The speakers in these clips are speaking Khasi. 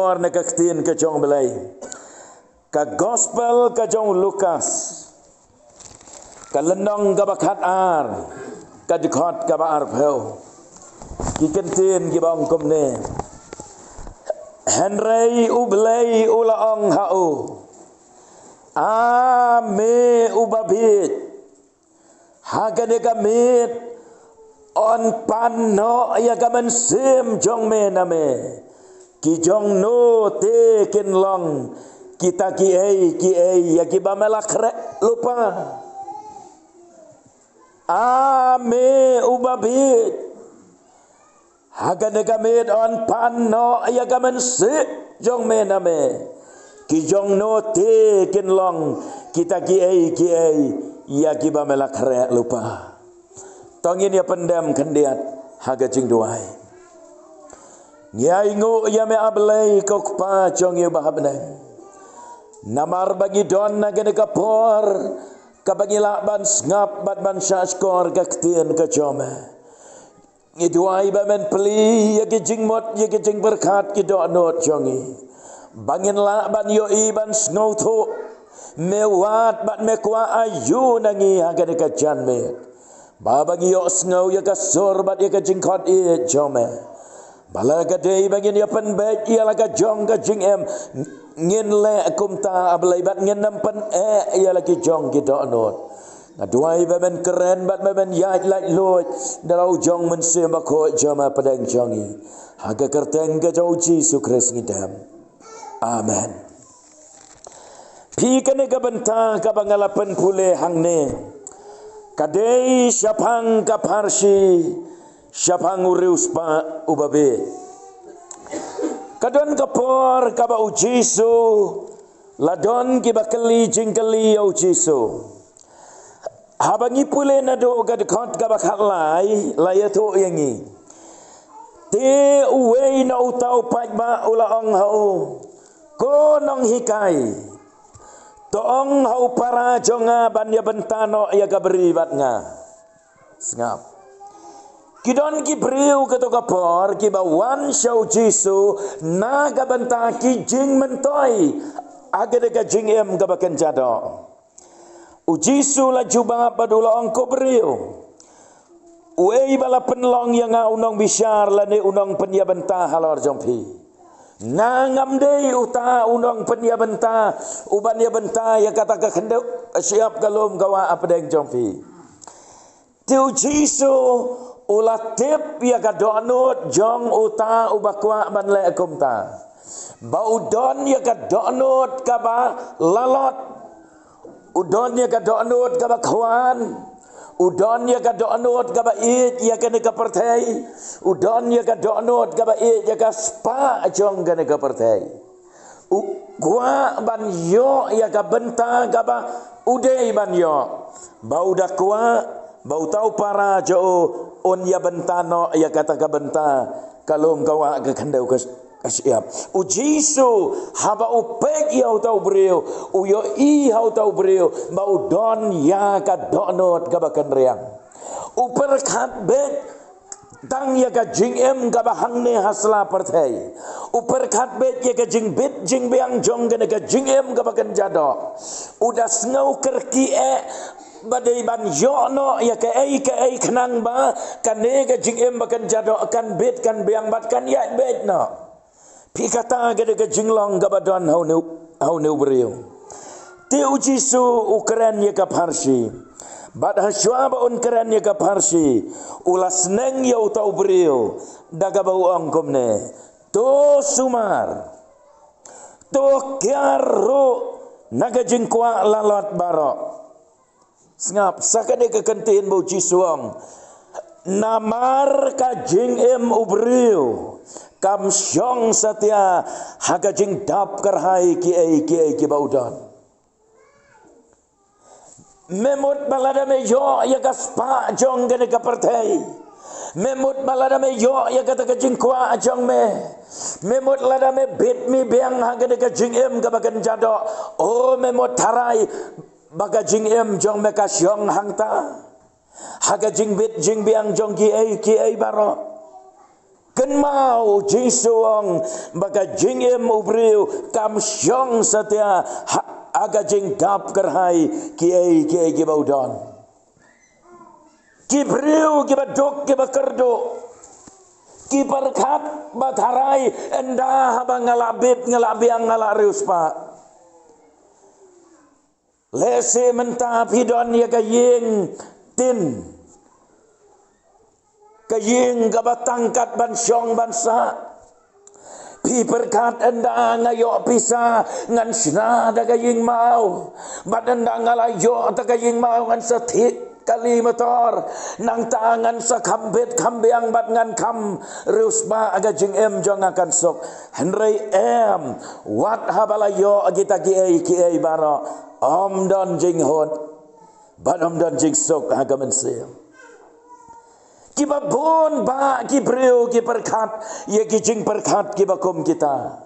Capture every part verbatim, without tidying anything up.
Ar na ka ktien ka jong Blei. Ka gospel ka jong Lukas. Ka lynnong kaba khat ar. Ka dkhot kaba arphew. Ki kyntien kiba ong kumne. Hynrei U Blei u la ong ha u. A me u babieit. Ha kane ka miet yn pan noh ïa ka mynsiem jong me na me. Ki jong no te kin long kita kiei kiei ïa kiba me la khreh lypa. A me u babieit. Ha kane ka miet yn pan noh ïa ka mynsiem jong me na me. Ki jong no te kin long kita kiei kiei ïa kiba me la khreh lypa. To ngin ïa pyndem khyndiat ha ka jingduwai. Ngi ainguh ïa me A Blei ko Kpa jong ngi uba ha bneng. Namar ba ngi don ha kane ka por kaba ngi lah ban sngap bad ban shahshkor ka ktien ka jong me. Ngi duwai ba men plie ïa ki jingmut ïa ki jingpyrkhat ki dohnud jong ngi. Ba ngin lah ban ïohi ban sngewthuh. Me wad bad me kwah aïu na ngi ha kane ka janmiet. Ba ba ngi ïohsngew ïa ka sur bad ïa ka jingkhot ïeit jong me. Ba la ka dei ba ngin ïa pynbeit ïa la ka jong ka jingim. Ngin leh kumta A Blei bad ngin ym pyneh ïa la ki jong ki dohnud. Nga duwai ba men kren bad ba men ïaid laitluid da la u jong Mynsiem Bakhuid jong me hapdeng jong ngi. Ha ka kyrteng ka jong u Jisu Khrist ngi dem. Amen. Phi kane ka bynta kaba nga la pynpule hangne. Ka dei shaphang ka pharshi, shaphang u riewspah uba bieit. Ka don ka por kaba u Jisu, la don kiba kylli jingkylli ïa u Jisu. Haba ngi pule naduh ka dkhot kaba khatlai, la ïathuh ïa ngi. Te uwei na uta u paidbah u la ong ha u. Ko nonghikai. To ong ha u para jong nga ban ïa bynta noh ïa ka bri bad nga. Sngap. Ki don ki briew kato ka por kiba wan sha u Jisu na ka bynta ki jingmyntoi. Ha kane ka jingim kaba kynja doh. U Jisu la jubab bad u la ong ko briew. Uei ba la pynlong ïa nga u nongbishar lane u nongpynïabynta halor jong phi. Nga ngam dei uta u nongpynïabynta, uban ïabynta ïa kata ka khyndew shyiap ka lum ka wah hapdeng jong phi. Te u Jisu u la tip ïa ka dohnud jong uta uba kwah ban leh kumta. Ba u don ïa ka dohnud kaba lalot. U don ïa ka dohnud kaba khwan. U don ïa ka dohnud kaba ïeit ïa kane ka pyrthei. U don ïa ka dohnud kaba ïeit ïa ka spah jong kane ka pyrthei. U kwah ban ïoh ïa ka bynta kaba u dei ban ïoh. Ba u da kwah, ba uta u para jong u un ïabynta noh ïa kata ka bynta ka lum ka wah ka khyndew ka, ka shyiap. U Jisu haba u peit ïa uta u briew, u ïohi ha uta u briew, ba u don ïa ka dohnud kaba kynriang. U pyrkhat beit tang ïa ka jingim kaba hangne ha sla pyrthei. U pyrkhat beit ïa ka jingbit jingbiang jong kane ka jingim kaba kynja doh. U da sngew kyrkieh ba dei ban ïoh noh ïa kaei kaei khnang ba kane ka jingim ba kynja doh kan bit kan biang bad kan ïaid beit noh. Phi kata ka dei ka jinglong kaba don ha une u, ha une u briew. Te u Jisu u kren ïa ka pharshi. Bad hashwa ba un kren ïa ka pharshi, u la sneng ïa uta u briew da kaba u ong kumne. To sumar. To kiar ruh na ka jingkwah lalot baroh. Sngap, sa kane ka kyntien ba u Jisu u ong. Namar ka jingim u briew kam shong satia ha ka jingdap kyrhai kiei kiei kiba u don. Me mut ba lada me ïoh ïa ka spah jong kane ka pyrthei. Me mut ba lada me ïoh ïa kata ka jingkwah jong me. Me mut lada me bit me biang ha kane ka jingim kaba kynja doh. O me mut tharai ba ka jingim jong me ka shong hangta. Ha ka jingbit jingbiang jong kiei kiei baroh. Kynmaw, Jisu ong ba ka jingim u briew kam shong satia ha, ha ka jingdap kyrhai kiei kiei kiba u don. Ki briew kiba duk kiba kyrduh, ki pyrkhat ba tharai, ynda haba nga la bit, nga la biang, nga la riewspah. Lehse mynta phi don ïa ka ïing tin, ka ïing kaba tang kat ban shong ban sah. Phi pyrkhat, ynda nga ïoh pisa ngan shna da ka ïing maw, bad ynda nga la ïoh da ka ïing maw ngan sa thied kali motor, nangta ngan sa kham bit kham biang bad ngan kham riewspah, ka jingim jong nga kan suk. Hynrei em, wat haba la ïoh kita kiei kiei baroh, ym don jinghun bad ym don jingsuk ha ka mynsiem. Kiba bun bah ki briew ki pyrkhat ïa ki jingpyrkhat kiba kum kita.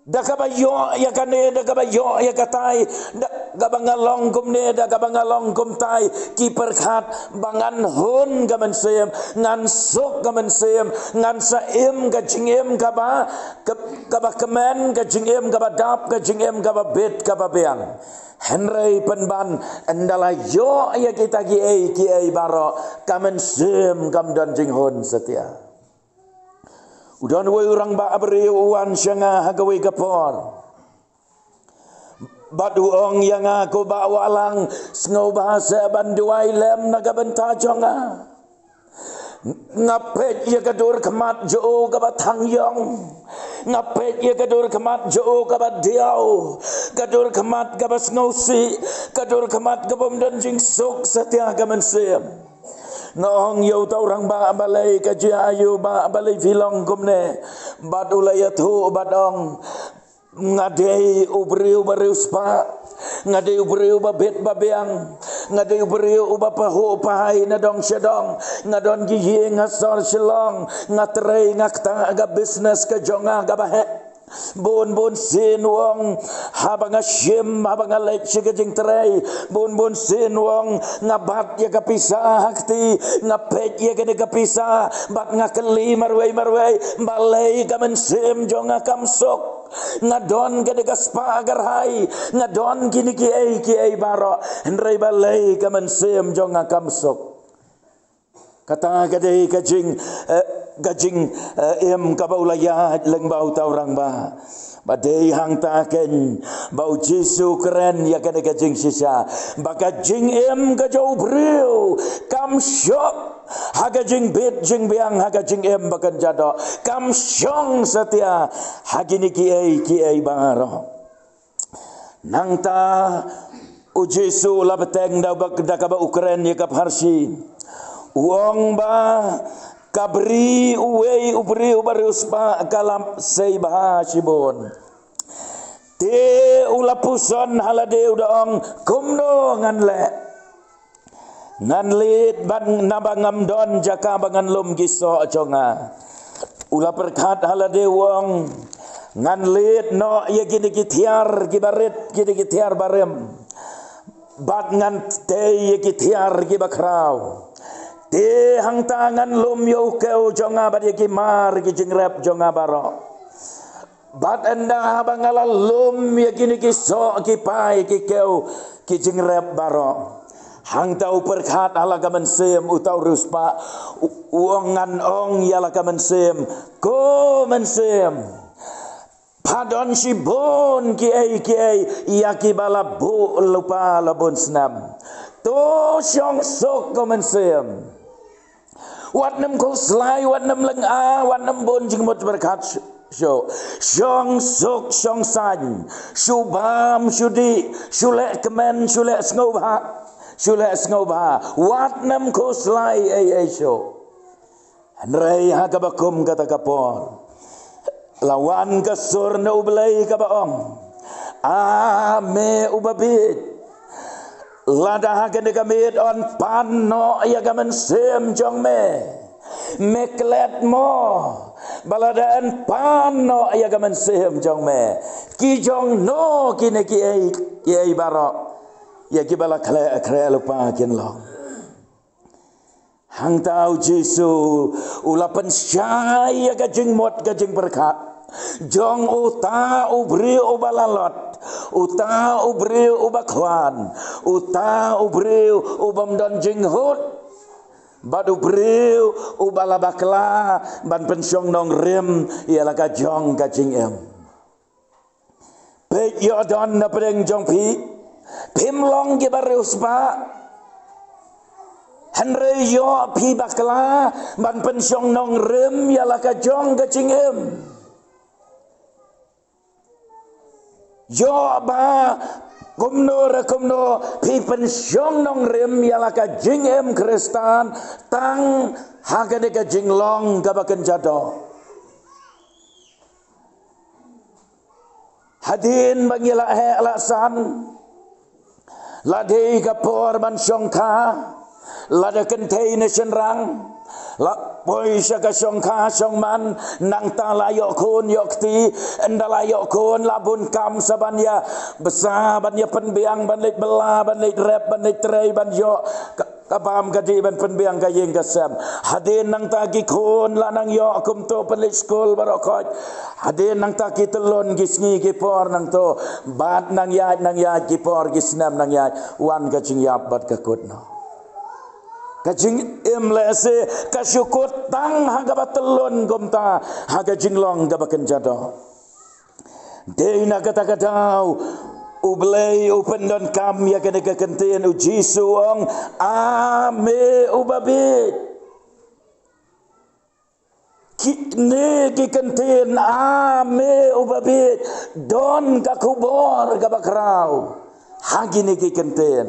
Da kaba ïoh ïa kane, da kaba ïoh ïa katai, da kaba nga long kumne, da kaba nga long kumtai, ki pyrkhat ba ngan hun ka mynsiem, ngan suk ka mynsiem, ngan sa im ka jingim kaba, ka-, kaba kmen, ka jingim kaba dap, ka jingim kaba bit kaba biang. Hynrei pynban, ynda la ïoh ïa kita kiei kiei baroh, ka mynsiem kam don jinghun satia. U don uwei u rangbah briew u wan sha nga ha kawei ka por. Bad u ong ïa nga, ko Bah Wahlang, sngewbha seh ban duwai lem na ka bynta jong nga. Nga peit ïa ka dur khmat jong u kaba thang ïong. Nga peit ïa ka dur khmat jong u kaba diaw. Ka dur khmat kaba sngewsih. Ka dur khmat kaba ym don jingsuk satia ka mynsiem. Nga ong ïa uta u rangbah, balei ka jia aïu Bah, balei phi long kumne? Bad u la ïathuh bad ong, nga dei u briew ba riewspah, nga dei u briew ba bit ba biang, nga dei u briew uba pahuh pahai na dong sha dong, nga don ki ïing ha sor Shillong, nga trei nga ktah ka business ka jong nga kaba heh. Bun bun sien u ong, haba nga shim, haba nga leit sha ka jingtrei, bun bun sien u ong, nga bat ïa ka pisa ha kti, nga peit ïa kane ka pisa, bad nga kylli marwei marwei, balei ka mynsiem jong nga kam suk. Nga don kane ka spah kyrhai, nga don kine kiei kiei baroh, hynrei balei ka mynsiem jong nga kam suk. Kata ka dei ka jing, eh, ka jing, eh, im kaba u la ïaid lyngba uta u rangbah. Ba dei hangta keiñ ba U Jisu u kren ïa kane ka jingshisha, ba ka jingim ka jong u briew kam shong ha ka jingbit jingbiang, ha ka jingim ba kynja doh, kam shong satia ha kine kiei kiei baroh. Nangta U Jisu u la bteng da ba, da kaba u kren ïa ka pharshi. U ong ba ka bri uwei u briew ba riewspah ka la sei bha shibun. Te u la puson ha lade, u da ong, kumno ngan leh? Ngan leit ban, naba ngam don jaka ba ngan lum ki soh jong nga. U la pyrkhat ha lade, u ong, ngan leit noh ïa kine ki thiar kiba rit, kine ki thiar barim, bad ngan tei ïa ki thiar kiba khraw. Te hangta ngan lum ïa u kew jong nga bad ïa ki mar ki jingrep jong nga baroh. Bad ynda haba nga la lum ïa kine ki soh, ki pai, ki kew, ki jingrep baroh, hangta u pyrkhat ha la ka mynsiem uta u riewspah, u, u ong, ngan ong ïa la ka mynsiem, ko mynsiem, pha don shibun kiei kiei ïa kiba la buh lypa la bun snem. To shong suk ko mynsiem. Wat nym khuslai, wat nym lynga, wat nym bun jingmut pyrkhat shuh. Shong suk, shong saiñ, shu bam, shu dih, shu leh kmen, shu leh sngewbha, shu leh sngewbha. Wat nym khuslai ei ei shuh. Hynrei ha kaba kum kata ka por, la wan ka sur na U Blei kaba ong, A me uba bieit, lada ha kane ka miet yn pan noh ïa ka mynsiem jong me, me klet mo ba lada yn pan noh ïa ka mynsiem jong me? Ki jong no kine kiei kiei baroh ïa kiba la khleh khreh lypa kin long? Hangta u Jisu u la pynshai ïa ka jingmut ka jingpyrkhat jong uta u briew uba lalot, uta u briew uba khwan, uta u briew u bym don jinghut, bad u briew uba la bakla ban pynshong nongrim ïa la ka jong ka jingim. Peit, ïoh don na pdeng jong phi, phim long kiba riewspah. Hynrei ïoh phi bakla ban pynshong nongrim ïa la ka jong ka jingim. Ïoh ba kumno re kumno phi pynshong nongrim ïa la ka jingim Khristan tang ha kane ka jinglong kaba kynja doh. Hadien ba ngi la heh la san, la dei ka por ban shongkha, lada kynthei ne shynrang, la poi sha ka shongkha shongman, nangta la ïoh khun ïoh kti, ynda la ïoh khun la bun kam sa ban ïa bsa, ban ïa pynbiang, ban leit bylla, ban leit rep, ban leit trei, ban ïoh ka, ka bam ka dih, ban pynbiang ka ïing ka sem. Hadien nangta ki khun la nang ïoh kumto, pynleit skul baroh khoit. Hadien nangta ki tyllun ki sngi ki por nangto, bad nang ïaid nang ïaid ki por ki snem nang ïaid, wan ka jingïap bad ka kut noh. Ka jingim lehse ka shu kut tang ha kaba tyllun kumta, ha ka jinglong kaba kynja doh. Dei na kata ka daw U Blei u pyndonkam ïa kane ka kyntien, u Jisu u ong, "A me uba bieit." Kine ki kyntien, "A me uba bieit," don ka khubor kaba khraw ha kine ki kyntien.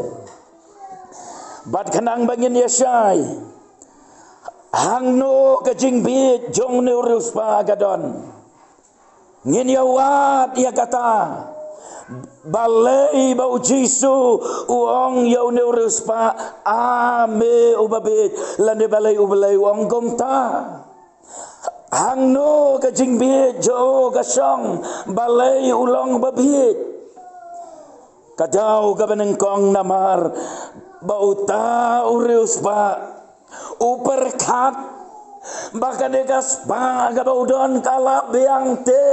Bad khnang ba ngin ïa shai, hangno ka jingbieit jong une u riewspah ka don, ngin ïa wad ïa kata. Balei ba u Jisu u ong ïa une u riewspah, "A me uba bieit," lane balei U Blei u ong kumta? Hangno ka jingbieit jong u ka shong, balei u long ba bieit? Ka daw kaba nyngkong namar ba uta u riewspah u pyrkhat ba kane ka spah kaba u don ka la biang te.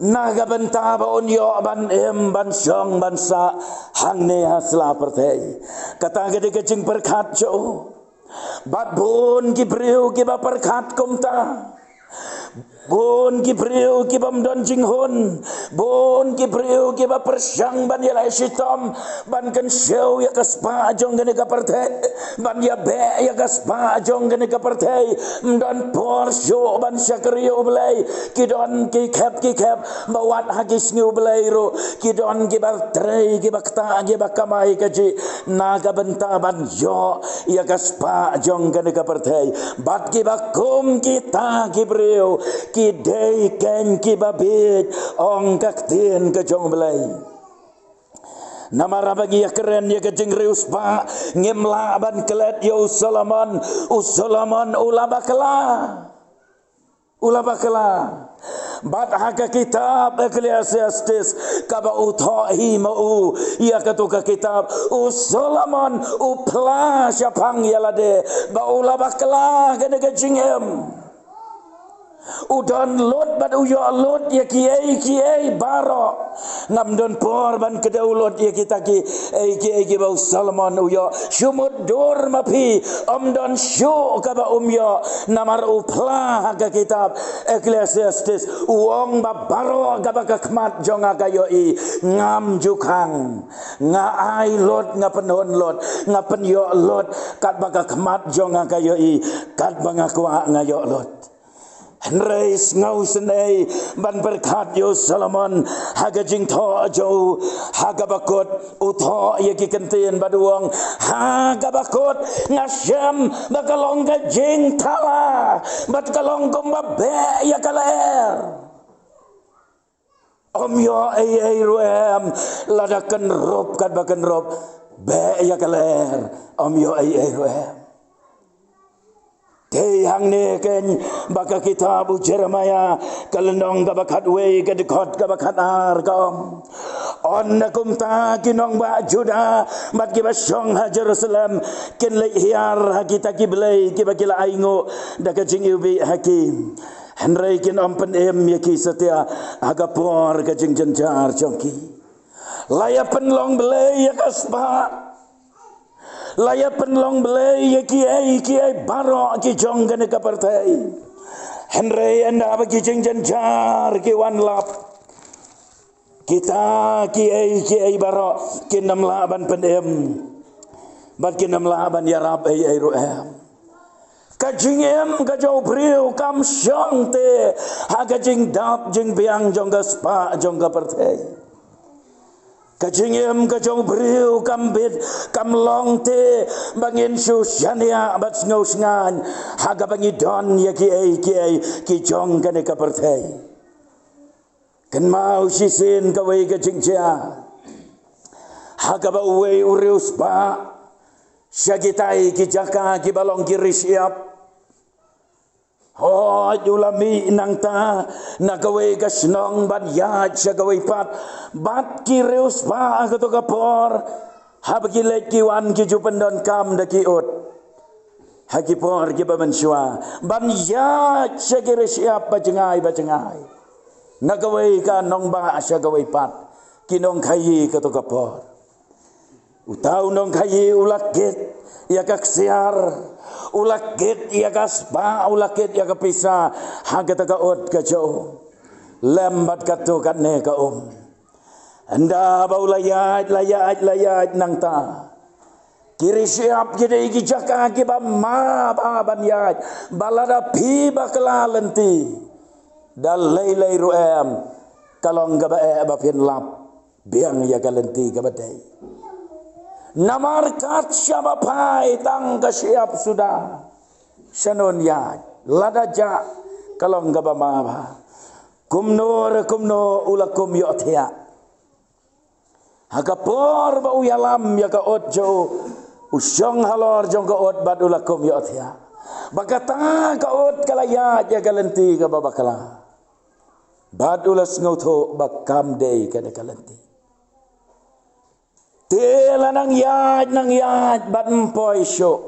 Na ka bynta ba un ïoh ban im, ban shong, ban sah hangne ha sla pyrthei. Kata ka dei ka jingpyrkhat jong u. Bad bun ki briew kiba pyrkhat kumta. Bun ki briew kibym don jinghun. Bun ki briew kiba pyrshang ban ïaleh shitom, ban kynshew ïa ka spah jong kane ka pyrthei, ban ïabeh ïa ka spah jong kane ka pyrthei. Ym don por shuh ban shakri ïa U Blei. Ki don ki khep ki khep ba wat ha ki sngi U Blei ruh ki don kiba trei, kiba ktah, kiba kamai kajih na ka bynta ban ïoh ïa ka spah jong kane ka pyrthei. Bad kiba kum kita ki briew ki dei keiñ kiba bieit, ong ka ktien ka jong U Blei. Namar haba ngi ïakren ïa ka jingriewspah, ngim lah ban klet ïa u Solomon. U Solomon u la bakla. U la bakla. Bad ha ka kitab Ecclesiastes kaba u thoh hi ma u ïa kato ka kitab, u Solomon u phla shaphang ïa lade ba u la bakla kane ka jingim. U don lut bad u ïoh lut ïa kiei kiei baroh. Ngam don por ban kdew lut ïa kita kiei kiei kiba u Solomon u ïoh. Shu mut dur ma phi, ym don shuh kaba um ïoh. Namar u phla ha ka kitab Ecclesiastes, u ong ba baroh kaba ka khmat jong nga ka ïohi, ngam ju khang. Nga ai lut, nga pynhun lut, nga pynïoh lut, katba ka khmat jong nga ka ïohi, katba nga kwah nga ïoh lut. Hynrei sngewsynei ban pyrkhat ïa u Solomon ha ka jingthoh jong u, ha kaba kut u thoh ïa ki kyntien bad u ong, ha kaba kut nga shem ba ka long ka jingthala bad ka long kumba beh ïa ka lyer. Ym ïoh ei ei ruh em, lada kynrup katba kynrup, beh ïa ka lyer, ym ïoh ei ei ruh em. Te hangne keiñ ba ka kitab u Jeremaïah, ka lynnong kaba khatwei, ka dkhot kaba khatar ka ong, Ynda kumta ki nongbah Judah bad kiba shong ha Jerusalem kin leit hiar ha kita ki blei kiba ki la ainguh da ka jingiwbih ha ki. Hynrei kin ym pynim ïa ki satia ha ka por ka jingjynjar jong ki. La ïa pynlong blei ïa ka spah. La ïa pynlong blei ïa kiei kiei baroh ki jong kane ka pyrthei. Hynrei ynda ba ki jingjynjar ki wan lap, kita kiei kiei baroh kin ym lah ban pynim bad kin ym lah ban ïarap ei ei ruh em. Ka jingim ka jong u briew kam shong te ha ka jingdap jingbiang jong ka spah jong ka pyrthei. Ka jingim ka jong u briew kam bit, kam long te ba ngin shu shaniah bad sngewsngaiñ ha kaba ngi don ïa kiei kiei ki jong kane ka pyrthei. Kynmaw shisien kawei ka jingjia ha kaba uwei u riewspah sha kitai ki jaka kiba long ki ri shyiap. Hooid, u la mih nangta na kawei ka shnong ban ïaid sha kawei pat bad ki riewspah ha kato ka por. Haba ki leit ki wan ki ju pyndonkam da ki ut ha ki por kiba mynshuwa ban ïaid sha ki ri shyiap ba jngai ba jngai. Na kawei ka nongbah sha kawei pat ki nongkhaïi kato ka por. Uta u nongkhaïi u la kit ïa ka ksiar, u la kit ïa ka spah, u la kit ïa ka pisa ha kata ka ut ka jong u. Lem bad kato katne ka um. Ynda ba u la ïaid, la ïaid, la ïaid nangta, ki ri shyiap ki dei ki jaka kiba ma bha ban ïaid, ba lada phi bakla lynti da lei lei ruh em, ka long kaba eh ba phin lap biang ïa ka lynti kaba dei. Namar kat shaba phai tang ka shyiap suda, shano un ïaid? Lada jah ka long kaba ma bha. Kumno re kumno u la kum ïohthiah. Ha ka por ba u ïalam ïa ka ut jong u, u shong halor jong ka ut bad u la kum ïohthiah ba kata ka ut ka la ïaid ïa ka lynti kaba bakla. Bad u la sngewthuh ba kam dei kane ka lynti. Te la nang ïaid, nang ïaid bad ym poi shuh.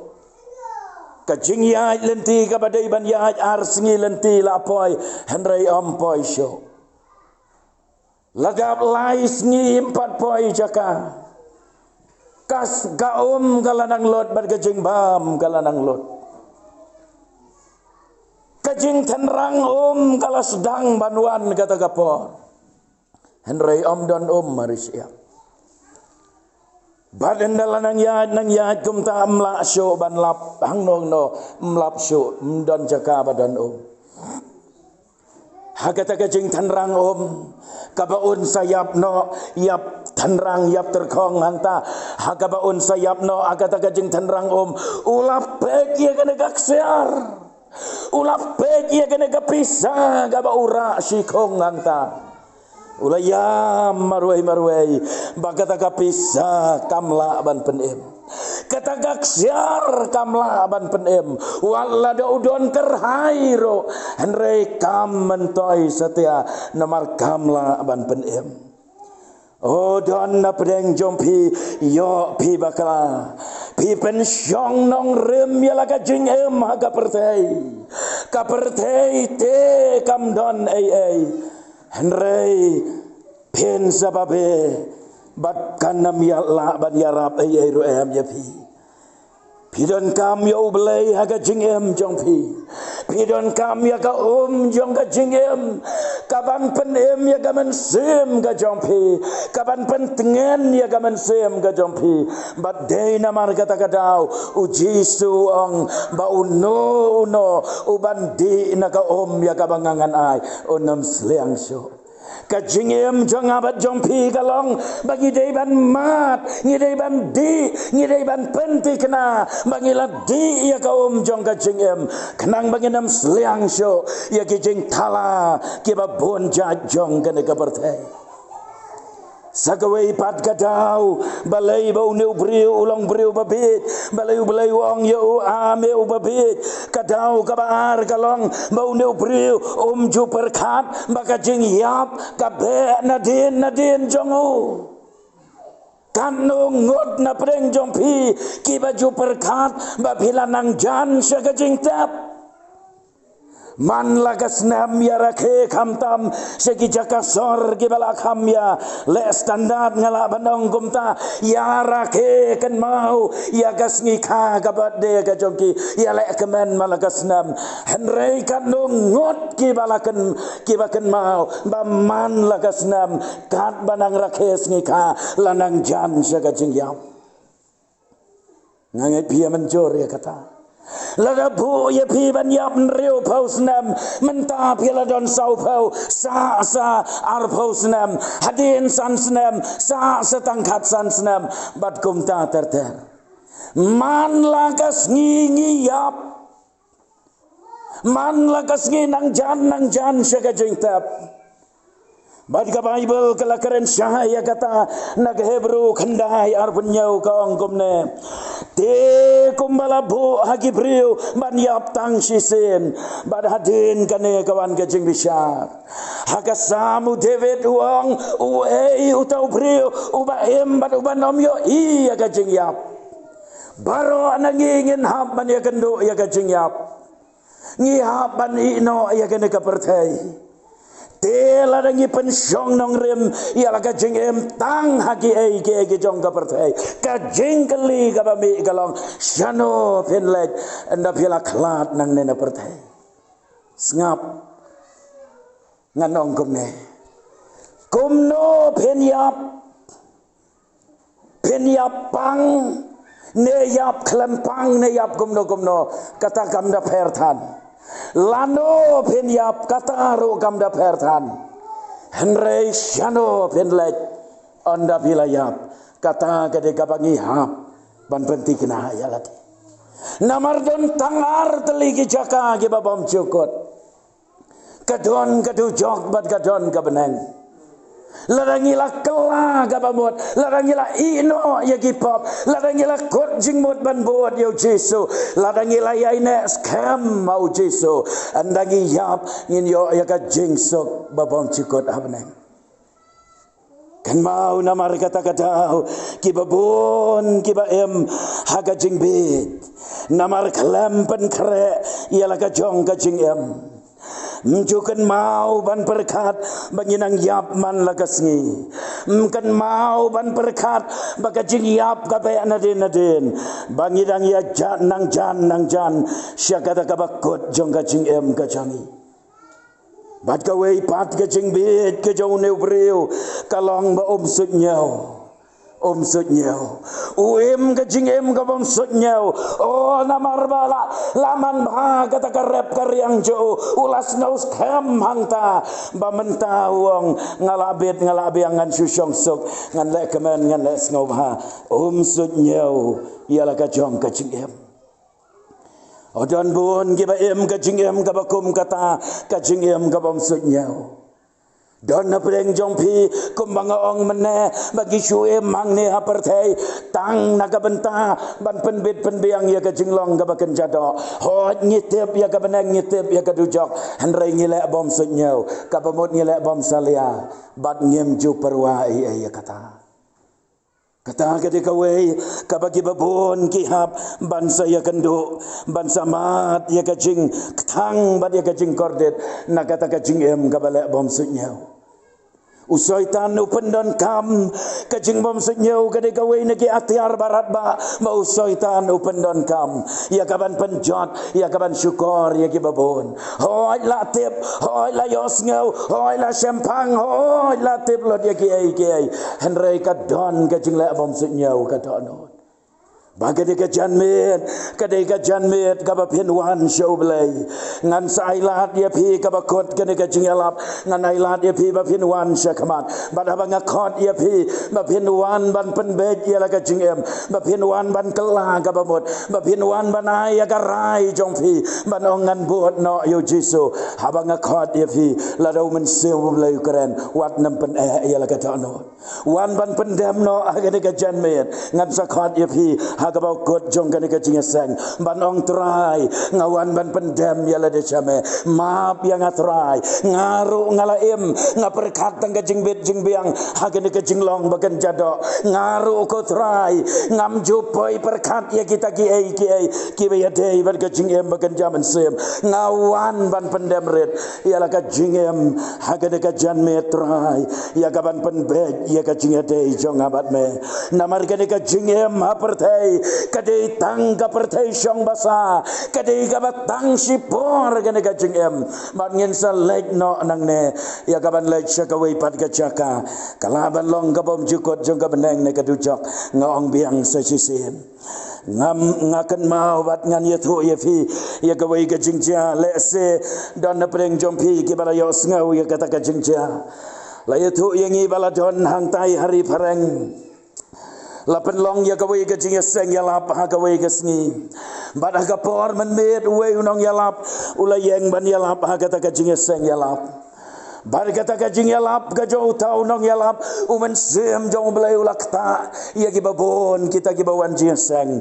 Ka jingïaid lynti kaba dei ban ïaid ar sngi lynti la poi, hynrei ym poi shuh. La dap lai sngi ym pat poi jaka. Ka s-, ka um ka la nang lut bad ka jingbam ka la nang lut. Ka jingtynrang um ka la sdang ban wan kata ka por. Hynrei ym don um ha ri shyiap. Bad ynda la nang ïaid, nang ïaid kumta ym lah shuh ban lap hangno hangno, ym lap shuh, ym don jaka ba don um. Ha kata ka jingtynrang um, kaba un sa ïap noh, ïap tynrang, ïap tyrkhong hangta. Ha kaba un sa ïap noh ha kata ka jingtynrang um, u la peit ïa kane ka ksiar. U la peit ïa kane ka pisa kaba u rah shikhong hangta. U la ïam marwei marwei ba kata ka pisa kam lah ban pynim. Kata ka ksiar kam lah ban pynim. Wat la da u don kyrhai ruh, hynrei kam myntoi satia namar kam lah ban pynim. O don na pdeng jong phi, ïoh phi bakla. Phi pynshong nongrim ïa la ka jingim ha ka pyrthei. Ka pyrthei te kam don ei ei. Hynrei phin sa babe bad kan ym ïa lah ban ïarap ei ei ruh em ïa phi. Phi donkam ïa U Blei ha ka jingim jong phi. Phi donkam ïa ka um jong ka jingim, ka ban pynim ïa ka mynsiem ka jong phi, ka ban pyntngen ïa ka mynsiem ka jong phi. Bad dei namar kata ka daw U Jisu u ong ba uno uno u ban dih na ka um ïa kaba nga ngan ai un ym sliang shuh. Ka jingim jong nga bad jong phi ka long ba ngi dei ban mad, ngi dei ban dih, ngi dei ban pynthikna ba ngi la dih ïa ka um jong ka jingim, khnang ba ngin ym sliang shuh ïa ki jingthala kiba bun jait jong kane ka pyrthei. Sa kawei pat ka daw, balei ba une u briew u long briew ba bieit? Balei u Blei u ong ïa u, a me u ba bieit? Ka daw kaba ar ka long ba une u briew um ju pyrkhat ba ka jingïap ka beh nadien nadien jong u. Katno ngut na pdeng jong phi kiba ju pyrkhat ba phi la nang jan sha ka jingtep? Man la ka snem ïa rakhe khamtam sha ki jaka sor kiba la kham ïa leh standard, nga lah ban ong kumta, ïa rakhe kynmaw ïa ka sngi kha ka birthday ka jong ki, ïa leh kmen man la ka snem. Hynrei katno ngut kiba la kyn, kiba kynmaw ba man la ka snem katba nang rakhe sngi kha la nang jan sha ka jingïap. Nga ngeit phi ïa mynjur ïa kata. Lada buh ïa phi ban ïap hynriewphew snem, mynta phi la don sawphew, sah sa arphew snem, hadien san snem, sah sa tang khatsan snem, bad kumta ter ter. Man la ka sngi ngi ïap. Man la ka sngi nang jan nang jan sha ka jingtep. Bad ka Baibl ka la kren shai ïa kata, na ka Hebru khyndai arphew hynñiew ka ong kumne: Te kumba la buh ha ki briew ban ïap tang shisien, bad hadien kane ka wan ka jingbishar. Ha ka Salm u David u ong, uei uta u briew uba im bad uban ym ïohi ïa ka jingïap? Baroh na ngi ngin hap ban ïakynduh ïa ka jingïap. Ngi hap ban ïehnoh ïa kane ka pyrthei. Te lada ngi pynshong nongrim ïa la ka jingim tang ha kiei kiei ki jong ka pyrthei, ka jingkylli kaba mih ka long, shano phin leit ynda phi la khlad nangne na pyrthei? Sngap, ngan ong kumne. Kumno phin ïap? Phin ïap pang ne ïap khlem pang ne ïap kumno kumno, kata kam da pher than. Lano phin ïap, kata ruh kam da pher than. Hynrei shano phin leit ynda phi la ïap, kata ka dei kaba ngi hap ban pynthikna ïa lade. Namar don tang ar tylli ki jaka kiba bym ju kut. Ka don ka dujok bad ka don ka bneng. Lada ngi la kylla kaba mut, lada ngi la ïehnoh ïa ki pop, lada ngi la kut jingmut ban bud ïa u Jisu, lada ngi la ïaineh skhem ha u Jisu, ynda ngi ïap ngin ïoh ïa ka jingsuk ba bym ju kut ha bneng. Kynmaw namar kata ka daw, kiba bun kiba im ha ka jingbieit, namar khlem pynkhreh ïa la ka jong ka jingim. Ym ju kynmaw ban pyrkhat ba ngin nang ïap man la ka sngi. Ym kynmaw ban pyrkhat ba ka jingïap ka beh nadien nadien, ba ngi dang ïa jan nang jan nang jan sha kata kaba kut jong ka jingim ka jong ngi. Bad kawei pat ka jingbieit ka jong une u briew ka long ba um suidñiew. Um suidñiew. U im ka jingim kaba um suidñiew. O, namar ba la, la manbha kata ka rep ka riang jong u, u la sngew skhem hangta, ba mynta u ong, nga la bit, nga la biang, ngan shu shong suk, ngan leh kmen, ngan leh sngewbha. Um suidñiew ïa la ka jong ka jingim. O, don bun kiba im ka jingim kaba kum kata, ka jingim kaba um suidñiew. Don na pdeng jong phi, kumba nga ong mynne, ba ngi shu im hangne ha pyrthei tang na ka bynta ban pynbit pynbiang ïa ka jinglong kaba kynja doh. Hooid, ngi tip ïa ka bneng, ngi tip ïa ka dujok, hynrei ngi leh bym suidñiew, kaba mut ngi leh bym salia, bad ngim ju pyrwa ei ei ïa kata. Kata ka dei kawei kaba kiba bun ki hap ban sa ïakynduh, ban sa mad ïa ka jingkthang bad ïa ka jingkordit na kata ka jingim kaba leh bym suidñiew. U Soitan u pyndonkam ka jingbym suidñiew, ka dei kawei na ki atiar ba radbah ba u Soitan u pyndonkam ïa ka ban pynjot, ïa ka ban shukor ïa kiba bun. Hooid, la tip, hooid, la ïohsngew, hooid, la shemphang, hooid, la tip lut ïa kiei kiei, hynrei ka don ka jingleh bym suidñiew ka dohnud. Ba ka dei ka janmiet, ka dei ka janmiet kaba phin wan sha U Blei. Ngan sa ai lad ïa phi kaba kut kane ka jingïalap. Ngan ai lad ïa phi ba phin wan sha khmat. Bad haba nga khot ïa phi ba phin wan ban pynbeit ïa la ka jingim, ba phin wan ban kylla kaba mut, ba phin wan ban ai ïa ka rai jong phi, ban ong ngan bud noh ïa u Jisu. Haba nga khot ïa phi, lada u Mynsiem u Blei u kren, wat nym pyneh ïa la ka dohnud. Wan ban pyndem noh ha kane ka janmiet. Ngan sa khot ïa phi ha kaba kut jong kane ka jingïaseng, ban ong Trai, nga wan ban pyndem ïa lade sha me. Map ïa nga Trai. Nga ruh nga la im, nga pyrkhat tang ka jingbit jingbiang ha kane ka jinglong ba kynja doh. Nga ruh ko Trai, ngam ju poi pyrkhat ïa kita kiei kiei kiba ïadei bad ka jingim ba kynja mynsiem. Nga wan ban pyndem rit ïa la ka jingim ha kane ka janmiet Trai, ïa ka ban pynbeit ïa ka jingïadei jong nga bad me. Namar kane ka jingim ha pyrthei ka dei tang ka pyrthei shong basa, ka dei kaba tang shipor kane ka jingim. Bad ngin sa leit noh nangne ïa ka ban leit sha kawei pat ka jaka, ka lah ban long ka bymjukut jong ka bneng ne ka dujok. Nga ong biang sa shisien. Ngam, nga kynmaw bad ngan ïathuh ïa phi ïa kawei ka jingjia. Lehse don na pdeng jong phi kiba la ïohsngew ïa kata ka jingjia. La ïathuh ïa ngi ba la don hangtai ha Ri Phareng, la pynlong ïa kawei ka jingïaseng ïalap ha kawei ka sngi. Bad ha ka por mynmiet uwei u nongïalap u la ïeng ban ïalap ha kata ka jingïaseng ïalap. Bad kata ka jingïalap ka jong uta u nongïalap, u Mynsiem jong u Blei u la ktah ïa kiba bun kita kiba wan jingïaseng.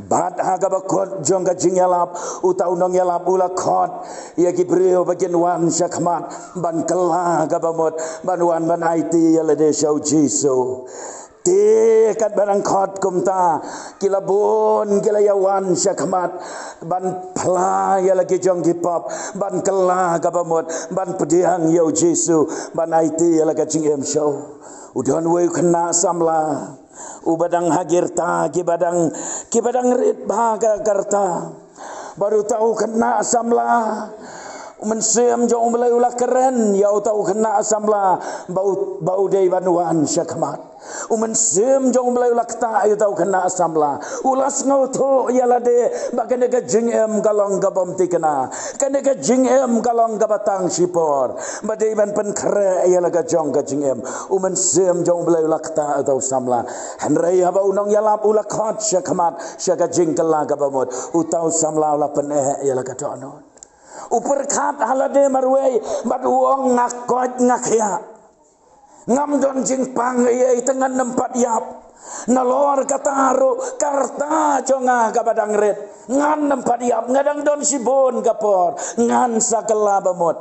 Bad ha kaba kut jong ka jingïalap, uta u nongïalap u la khot ïa ki briew ba kin wan sha khmat ban kylla kaba mut, ban wan ban aiti ïa lade sha u Jisu. Te katba dang khot kumta, ki la bun ki la ïawan sha khmat ban phla ïa la ki jong ki pop, ban kylla kaba mut, ban pdiang ïa u Jisu, ban aiti ïa la ka jingim sha u. U don uwei u khynnah samla uba dang ha ki rta kiba dang, kiba dang rit bha ka, ka rta. Bad uta u khynnah samla, u Mynsiem jong u Blei u la kren ïa uta u khynnah samla ba u, ba u dei ban wan sha khmat. U Mynsiem jong u Blei u la ktah ïa uta u khynnah samla. U la sngewthuh ïa lade ba kane ka jingim ka long ka bym thikna. Kane ka jingim ka long kaba tang shipor, ba dei ban pynkhreh ïa la ka jong ka jingim. U Mynsiem jong u Blei u la ktah ïa uta u samla. Hynrei haba u nongïalap u la khot sha khmat sha ka jingkylla kaba mut, uta u samla u la pyneh ïa la ka dohnud. U pyrkhat ha lade marwei bad u ong, nga koit nga khiah. Ngam don jingpang ei ei te ngan nym pat ïap. Nalor kata ruh ka rta jong nga kaba dang rit, ngan nym pat ïap, nga dang don shibun ka por. Ngan sa kylla ba mut.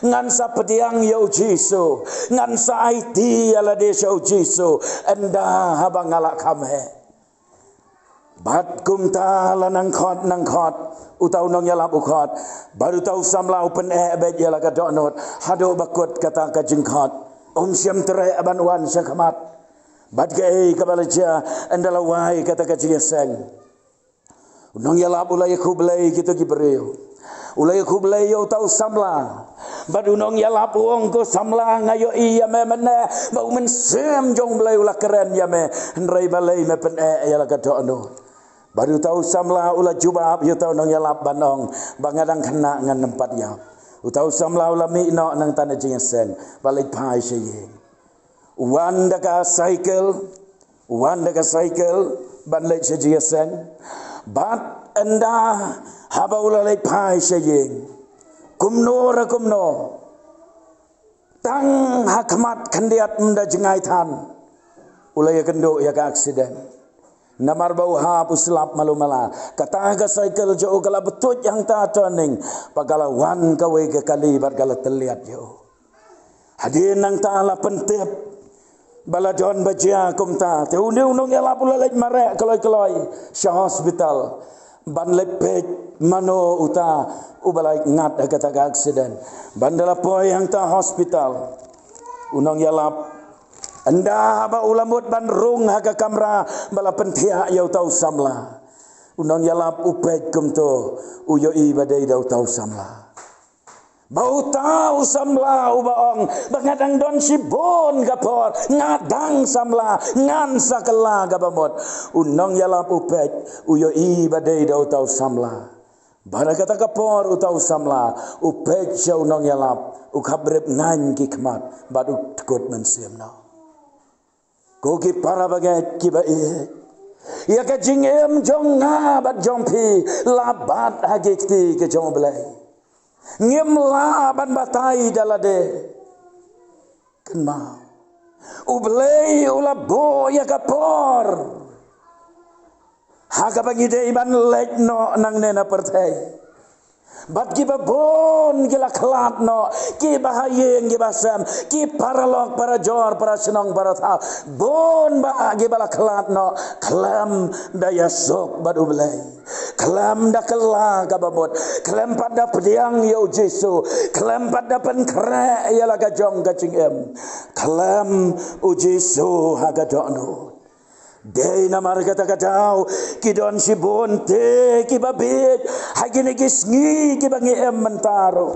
Ngan sa pdiang ïa u Jisu. Ngan sa aiti ïa lade sha u Jisu ynda haba nga la kham heh. Bad kumta la nang khot nang khot, uta u nongïalap u khot, bad uta u samla u pyneh beit ïa la ka dohnud haduh ba kut kata ka jingkhot. Um shym treh ban wan sha khmat. Bad kaei kaba la jia ynda la wai kata ka jingïaseng? U nongïalap u la ïakhublei kito ki briew. U la ïakhublei ïa uta u samla. Bad u nongïalap u ong, ko samla, nga ïohi ïa me mynne ba u Mynsiem jong u Blei u la kren ïa me, hynrei balei me pyneh ïa la ka dohnud? Bad uta u samla u la jubab ïa uta u nongïalap ban ong ba nga dang khynnah, ngan nym pat ïap. Uta u samla u la mih noh nangta na jingïaseng bad leit phai sha ïing. U wan da ka cycle, u wan da ka cycle ban leit sha jingïaseng. Bad ynda haba u la leit phai sha ïing, kumno re kumno, tang ha khmat khyndiat mynta jngai than, u la ïakynduh ïa ka accident. Namar ba u hap u slap malu mala, kata ka cycle jong u ka la btuid hangta turning, bad ka la wan kawei ka kali bad ka la tylliat ïa u. Hadien nangta la pyntip ba la don ba jia kumta. Te une u nongïalap u la leit mareh kloi kloi sha hospital ban leit peit mano uta uba la ngat ha kata ka accident. Ban da la poi hangta hospital, u nongïalap, ynda ba u la mut ban rung ha ka kamra ba la pynthiah ïa uta u samla, u nongïalap u peit kumto, u ïohi ba dei da uta u samla. Ba uta u samla uba ong ba nga dang don shibun ka por, nga dang samla, ngan sa kylla kaba mut. U nongïalap u peit, u ïohi ba dei da uta u samla. Bad ha kata ka por uta u samla u peit sha u nongïalap, u khapbrip ngaiñ ki khmat bad u tkut mynsiem noh. Ko ki para bangeit kiba ïeit, ïa ka jingim jong nga bad jong phi la bat ha ki kti ka jong U Blei. Ngim lah ban batai da lade. Kynmaw, U Blei u la buh ïa ka por ha kaba ngi dei ban leit noh nangne na pyrthei. Bad kiba bun ki la khlad noh, kiba ha ïing kiba sem, ki paralok parajor, parashnong parathaw, bun bah kiba la khlad noh khlem da ïasuk bad U Blei, khlem da kylla kaba mut, khlem pat da pdiang ïa U Jisu, khlem pat da pynkhreh ïa la ka jong ka jingim, khlem U Jisu ha ka dohnud. Dei namar kata ka daw ki don shibun te kiba bieit ha kine ki sngi kiba ngi im mynta ruh.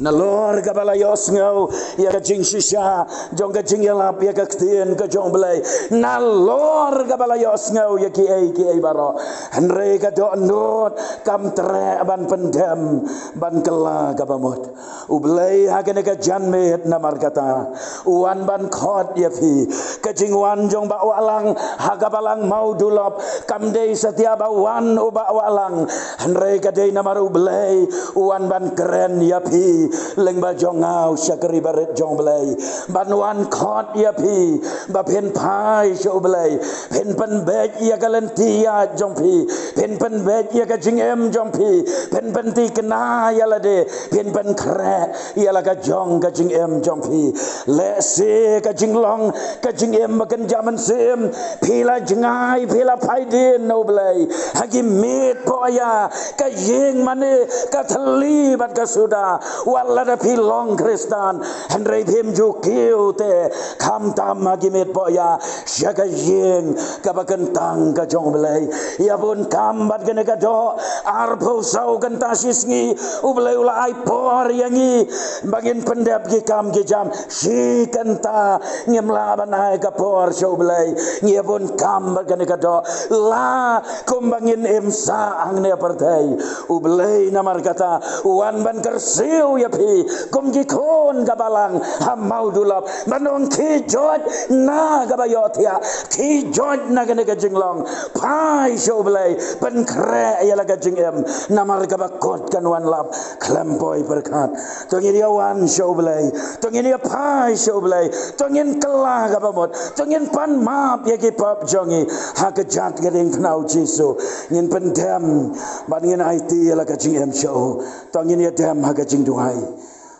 Nalor kaba la ïohsngew ïa ka jingshisha jong ka jingïalap ïa ka ktien ka jong U Blei, nalor kaba la ïohsngew ïa kiei kiei baroh, hynrei ka dohnud kam treh ban pyndem, ban kylla kaba mut. U Blei ha kane ka janmiet namar kata u wan ban khot ïa phi. Ka jingwan jong Bah Wahlang ha ka balang Mawdulop kam dei satia ba wan u Bah Wahlang, hynrei ka dei namar U Blei u wan ban kren ïa phi lyngba jong nga u shakri barit jong U Blei, ban wan khot ïa phi ba phin phai sha U Blei, phin pynbeit ïa ka lynti ïaid jong phi, phin pynbeit ïa ka jingim jong phi, phin pynthikna ïa lade, phin pynkhreh ïa la ka jong ka jingim jong phi. Lehse ka jinglong ka jingim ba kynja mynsiem, phi la jngai, phi la phai dien na U Blei ha ki miet pohïa, ka ïing mane, ka thylli bad ka suda. Wat lada phi long Khristan, hynrei phim ju kiew te khamtam ha ki miet pohïa sha ka ïing kaba kyntang ka jong U Blei. Ïa bun kam bad kane ka doh, arphew saw kynta shi sngi U Blei u la ai por ïa ngi ba ngin pyndep ki kam ki jam. Shi kynta ngim lah ban ai ka por sha U Blei, ngi ïa bun kam bad kane ka doh. La kumba ngin im sah hangne ha pyrthei, U Blei namar kata u wan ban kyrsiew ïa phi kum ki khun ka balang ha Mawdulop, ban ong khie joit na kaba ïohthiah, khie joit na kane ka jinglong, phai sha U Blei, pynkhreh ïa la ka jingim, namar kaba kut kan wan lap khlem poi pyrkhat. To ngin ïa wan sha U Blei, to ngin ïa phai sha U Blei, to ngin kylla kaba mut, to ngin pan map ïa ki pap jong ngi ha ka jait ka diengphna U Jisu. Ngin pyndem bad ngin aiti ïa la ka jingim sha u. To ngin ïa dem ha ka jingduwai.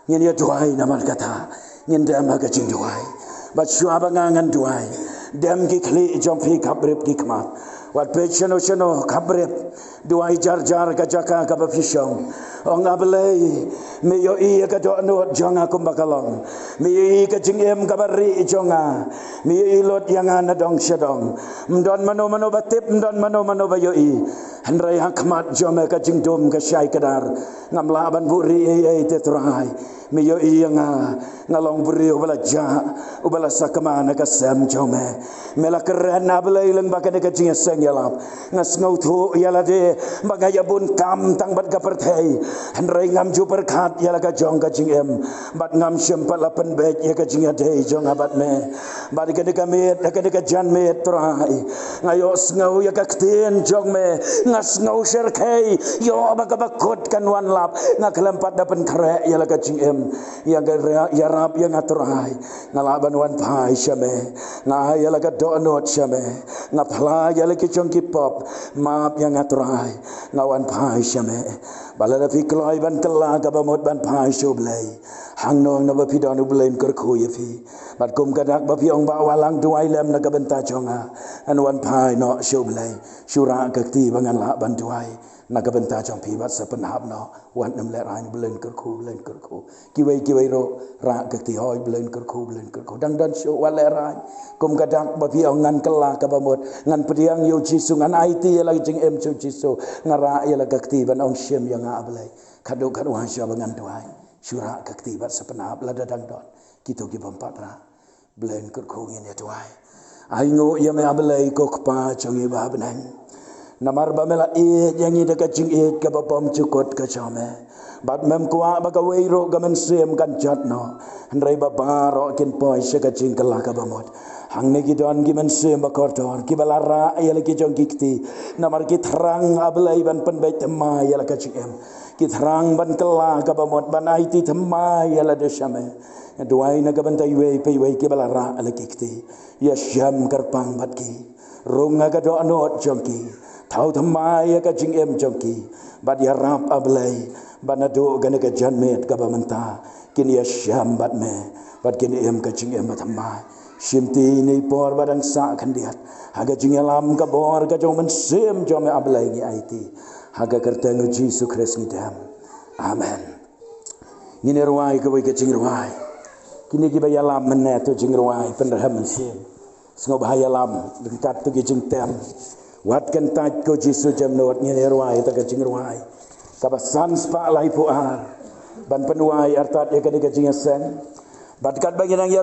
Ngin ïa duwai namar kata. Ngin dem ha ka jingduwai. Bad shuwa ba nga ngan duwai, dem ki khlieh jong phi khapbrip ki khmat. Wat peit shano shano khapbrip. Duwai jar jar ka jaka kaba phi shong. Ong, A Blei, me ïohi ïa ka dohnud jong nga kumba ka long. Me ïohi ka jingim kaba rieh jong nga. Me ïohi lut ïa nga na dong sha dong. Ym don mano mano ba tip, ym don mano mano ba ïohi. Hynrei ha khmat jong me ka jingdum ka shai kdar. Ngam lah ban buhrieh ei ei te Trai. Me ïohi ïa nga, nga long briew uba la jah, uba la sakma na ka sem jong me. Me la kren, A Blei, lyngba kane ka jingïaseng ïalap. Nga sngewthuh ïa lade ba nga ïa bun kam tang bad ka pyrthei, hynrei ngam ju pyrkhat ïa la ka jong ka jingim, bad ngam shym pat la pynbeit ïa ka jingïadei jong nga bad me. Bad kane ka miet, kane ka janmiet Trai, nga ïohsngew ïa ka ktien jong me. Nga sngew shyrkhei, ïoh ba kaba kut kan wan lap. Nga khlem pat da pynkhreh ïa la ka jingim. Ïa ka ïarap ïa nga Trai. Nga lah ban wan phai sha me. Nga ai ïa la ka dohnud sha me. Nga phla ïa la ki jong ki pop. Map ïa nga Trai. Nga wan phai sha me. Ba lada phi kloi ban kylla kaba mut ban phai sha U Blei, hangno hangno ba phi don, U Blei un kyrkhu ïa phi. Bad kum ka dak ba phi ong, Bah Wahlang, duwai lem na ka bynta jong nga. Ngan wan phai noh sha U Blei. Shu rah ka kti ba ngan lah ban duwai na ka bynta jong phi bad sa pynhap noh. Wat nym lehraiñ, U Blei un kyrkhu, U Blei un kyrkhu. Kiwei kiwei ruh rah ka kti, hooid, U Blei un kyrkhu, U Blei un kyrkhu. Dang don shuh, wat lehraiñ. Kum ka dak ba phi ong, ngan kylla kaba mut, ngan pdiang ïa U Jisu, ngan aiti ïa la ka jingim sha U Jisu. Nga rah ïa la ka kti ban ong, shim ïa nga, A Blei. Khatduh khatwai shuwa ba ngan duwai, shu rah ka kti bad sa pynhap lada dang don. Kito ki bym pat rah, Blei un kyrkhu, ngin ïa duwai. Ainguh ïa me, A Blei, ko Kpa jong ngi ba ha bneng. Namar ba me la ïeit ïa ngi da ka jingïeit kaba bymjukut ka jong me. Bad mem kwah ba kawei ruh ka mynsiem kan jot noh, hynrei ba baroh kin poi sha ka jingkylla kaba mut. Hangne ki don ki mynsiem ba kordor kiba la rah ïa la ki jong ki kti. Namar ki thrang, A Blei, ban pynbeit thymmai ïa la ka jingim. Ki thrang ban kylla kaba mut, ban aiti thymmai ïa lade sha me. Nga duwai na ka bynta iwei pa iwei kiba la rah ïa la ki kti. Ïashem kyrpang bad ki. Rung ha ka dohnud jong ki. Thaw thymmai ïa ka jingim jong ki. Bad ïarap, A Blei, ba naduh kane ka janmiet kaba mynta kin ïashem bad me, bad kin im ka jingim bathymmai. Shimti ine i por ba dang sah khyndiat, ha ka jingïalam ka bor ka jong u Mynsiem jong me, A Blei, ngi aiti. Ha ka kyrteng u Jisu Khrist ngi dem. Amen. Ngin ïa rwai kawei ka jingrwai. Kine kiba ïalam mynne, to jingrwai pynrhem mynsiem. Sngewbha ïalam ryngkat to ki jingtem. Wat kyntait, ko Jisu jemnud. Ngin ïa rwai ïa ka jingrwai kaba san spah laiphew ar, ban pynwai artat ïa kane ka jingïaseng. Bad katba ngi dang ïa